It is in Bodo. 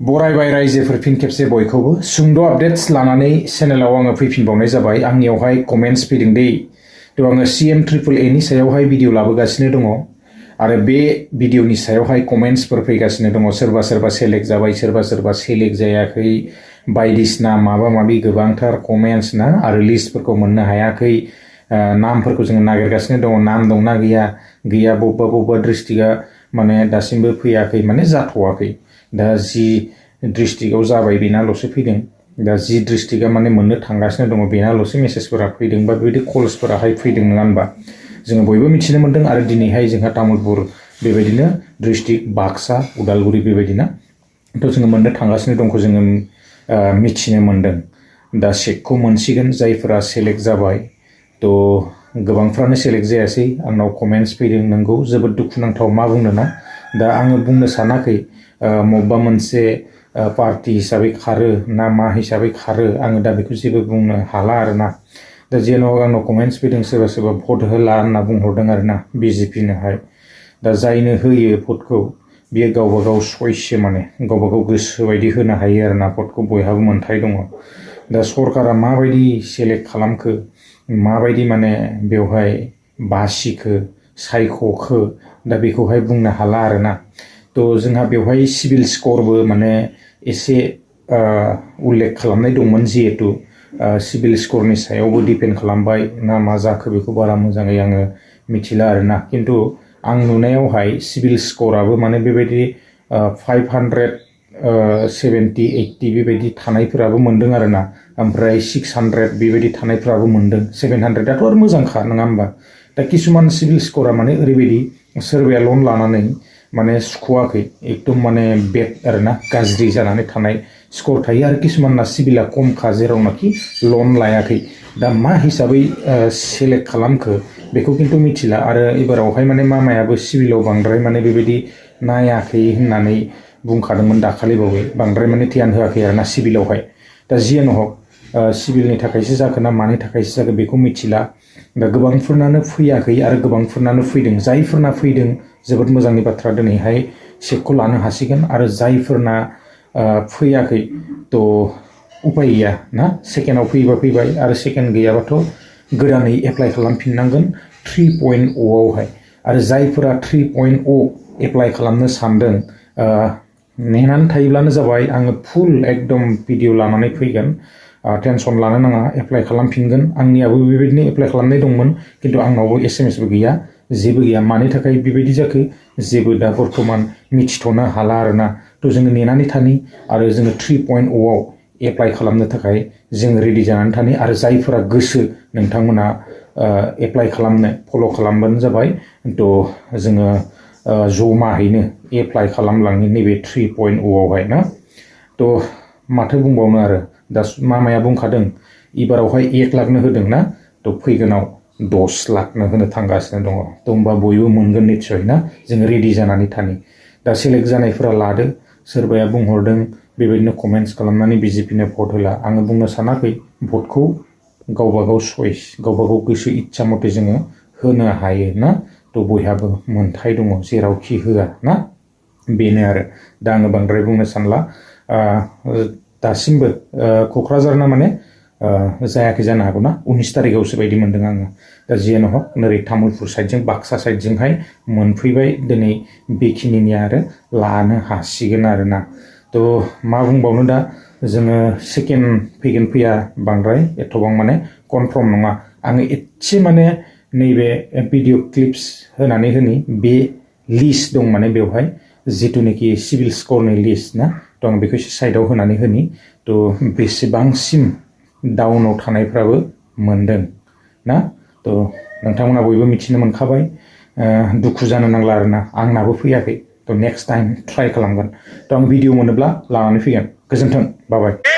बरायबाय रायजोफोर फिन खेबसे बयखौबो सुंद' आपडेट्स लानानै चेनेलाव आङो फैफिनबावनाय जाबाय। आंनियावहाय कमेन्ट्स फैदों दे थ' आङो CM-AAA नि सायावहाय भिडिअ लाबोगासिनो दङ आरो बे भिडिअनि सायावहाय कमेन्ट्सफोर फैगासिनो दङ। सोरबा सोरबा सेलेक्ट जाबाय, सोरबा सोरबा सेलेक्ट जायाखै, बायदिसिना माबा माबि गोबांथार कमेन्ट्स ना आरो लिस्टफोरखौ मोननो हायाखै। नामफोरखौ जोङो नागिरगासिनो दङ, नाम दंना गैया गैया, बबेबा डिस्ट्रिक्टआ माने दासिमबो फैयाखै, माने जाथ'वाखै। दा जि डिस्ट्रिक्टआव जाबाय बेनाल'सो फैदों। दा जि डिस्ट्रिक्टआ माने मोननो थांगासिनो दङ बेनाल'सो मेसेजफोरा फैदों बा बेबायदि कल्सफोराहाय फैदों, नङा होनबा? जोङो बयबो मिथिनो मोन्दों आरो दिनैहाय जोंहा तामुलपुर बेबायदिनो डिस्ट्रिक्ट, बाक्सा, उदालगुरि बेबायदिना थ' जोङो मोननो थांगासिनो दंखौ जोङो मिथिनो मोन्दों। दा सिटखौ मोनसिगोन जायफोरा सेलेक्ट जाबाय। थ' गोबांफ्रानो सेलेक्ट जायासै। आंनाव कमेन्ट्स फैदों, नोंगौ जोबोद दुखुनांथाव, मा बुंनो ना। दा आङो बुंनो सानाखै मबेबा मोनसे पार्टि हिसाबै खारो ना मा हिसाबै खारो, आङो दा बेखौ जेबो बुंनो हाला आरोना। दा जेन' आंनाव कमेन्ट्स फैदों, सोरबा सोरबा भट होला होनना बुंहरदों आरोना BJP-नोहाय। दा जायनो होयो भटखौ बियो गावबा गाव चइससो, माने गावबा गाव गोसो बायदि होनो हायो आरोना। भटखौ बयहाबो मोन्थाय दङ। दा सरकारा माबायदि सेलेक्ट खालामखो, माबायदि माने बेवहाय बासिखो, सायख'खो, दा बेखौहाय बुंनो हाला आरोना। थ' जोंहा बेवहाय सिभिल स्करबो माने एसे उल्लेख खालामनाय दंमोन, जिहेतु सिभिल स्करनि सायावबो डिपेन्ड खालामबाय ना मा जाखो बेखौ बारा मोजाङै आङो मिथिला आरोना। खिन्थु आं नुनायावहाय सिभिल स्कराबो माने बेबायदि 570-80 बेबायदि थानायफोराबो मोन्दों आरोना। ओमफ्राय 600 बेबायदि थानायफ्राबो मोन्दों। 700आथ' आरो मोजांखा, नङा होमबा? दा किसुमान सिभिल स्करा माने ओरैबायदि, सोरबाया लन लानानै माने सुख'वाखै, एकदम माने बेड आरोना, गाज्रि जानानै थानाय स्कर थायो। आरो किसुमानना सिभिला खमखा जेरावनाखि लन लायाखै। दा मा हिसाबै सेलेक्ट खालामखो बेखौ खिन्थु मिथिला। आरो एबारावहाय माने मामायाबो सिभिलाव बांद्राय माने बेबायदि नायाखै होननानै बुंखादोंमोन दाखालिबावै, बांद्राय माने ध्यान होआखै आरोना सिभिलावहाय। दा जियानो हक, सिभिलनि थाखायसो जाखो ना मानि थाखायसो जाखो बेखौ मिथिला। दा गोबांफोरनानो फैयाखै आरो गोबांफोरनानो फैदों। जायफोरना फैदों जोबोद मोजांनि बाथ्रा, दिनैहाय सिटखौ लानो हासिगोन। आरो जायफोरना फैयाखै थ' उपाय गैया ना, सेकेन्डआव फैबा फैबाय आरो सेकेन्ड गैयाबाथ' गोदानै एप्लाइ खालामफिननांगोन 3.0आवहाय। आरो जायफोरा 3.0 एप्लाइ खालामनो सानदों, नेनानै थायोब्लानो जाबाय। आङो फुल एकदम भिडिअ लानानै फैगोन, टेनसन लानो नाङा, एप्लाइ खालामफिनगोन। आंनियाबो बेबायदिनो एप्लाइ खालामनाय दंमोन, खिन्थु आंनावबो SMS-बो गैया, जेबो गैया। मानि थाखाय बेबायदि जाखो जेबो दा बर्थमान मिथिथ'नो हाला आरोना। थ' जोङो नेनानै थानि आरो जोङो 3.0आव एप्लाइ खालामनो थाखाय जों रेडि जानानै थानि। आरो जायफोरा गोसो नोंथांमोना एप्लाइ खालामनो फल' खालामबानो जाबाय। थ' जोङो जमाहैनो एप्लाइ खालामलांनि नैबे 3.0आवहाय ना। थ' माथो बुंबावनो आरो, दा मामाया बुंखादों एबारावहाय 1 लाखनो होदों ना, थ' फैगोनाव 10 लाखनो होनो थांगासिनो दङ। थ' होमबा बयबो मोनगोन निस्सय ना, जोङो रेडि जानानै थानि। दा सेलेक्ट जानायफोरा लादो। सोरबाया बुंहरदों बेबायदिनो कमेन्ट्स खालामनानै BJP-नो भट होला। आङो बुंनो सानाखै, भटखौ गावबा गाव चइस, गावबा गाव गोसो इच्छा मथे जोङो होनो हायो ना। थ' बयहाबो मोन्थाय दङ जेरावखि होआ ना, बेनो आरो। दा आङो बांद्राय बुंनो सानला। दासिमबो क'क्राझारना माने जायाखै जानो हागौ ना, 19 तारिखआवसो बायदि मोन्दों आङो। दा जियानो हक, नोरै तामुलपुर साइडजों, बाक्सा साइडजोंहाय मोनफैबाय दिनै बेखिनिनि आरो लानो हासिगोन आरोना। थ' मा बुंबावनो, दा जोङो सेकेन्ड फैगोन फैया बांद्राय एथबां माने कनफार्म नङा। आङो एसे माने नैबे भिडिअ क्लिप्स होनानै होनि, बे लिस्ट दं माने बेवहाय जिथुनाखि सिभिल स्करनि लिस्ट ना, थ' आं बेखौ एसे साइडआव होनानै होनि। थ' बेसेबांसिम डाउनाव थानायफ्राबो मोनदों ना। थ' नोंथांमोना बयबो मिथिनो मोनखाबाय। दुखु जानो नांला आरोना, आंनाबो फैयाखै। थ' नेक्स्ट टाइम ट्राइ खालामगोन। थ' आं भिडिअ मोनोब्ला लानानै फैगोन। गोजोन्थों, बाय बाय।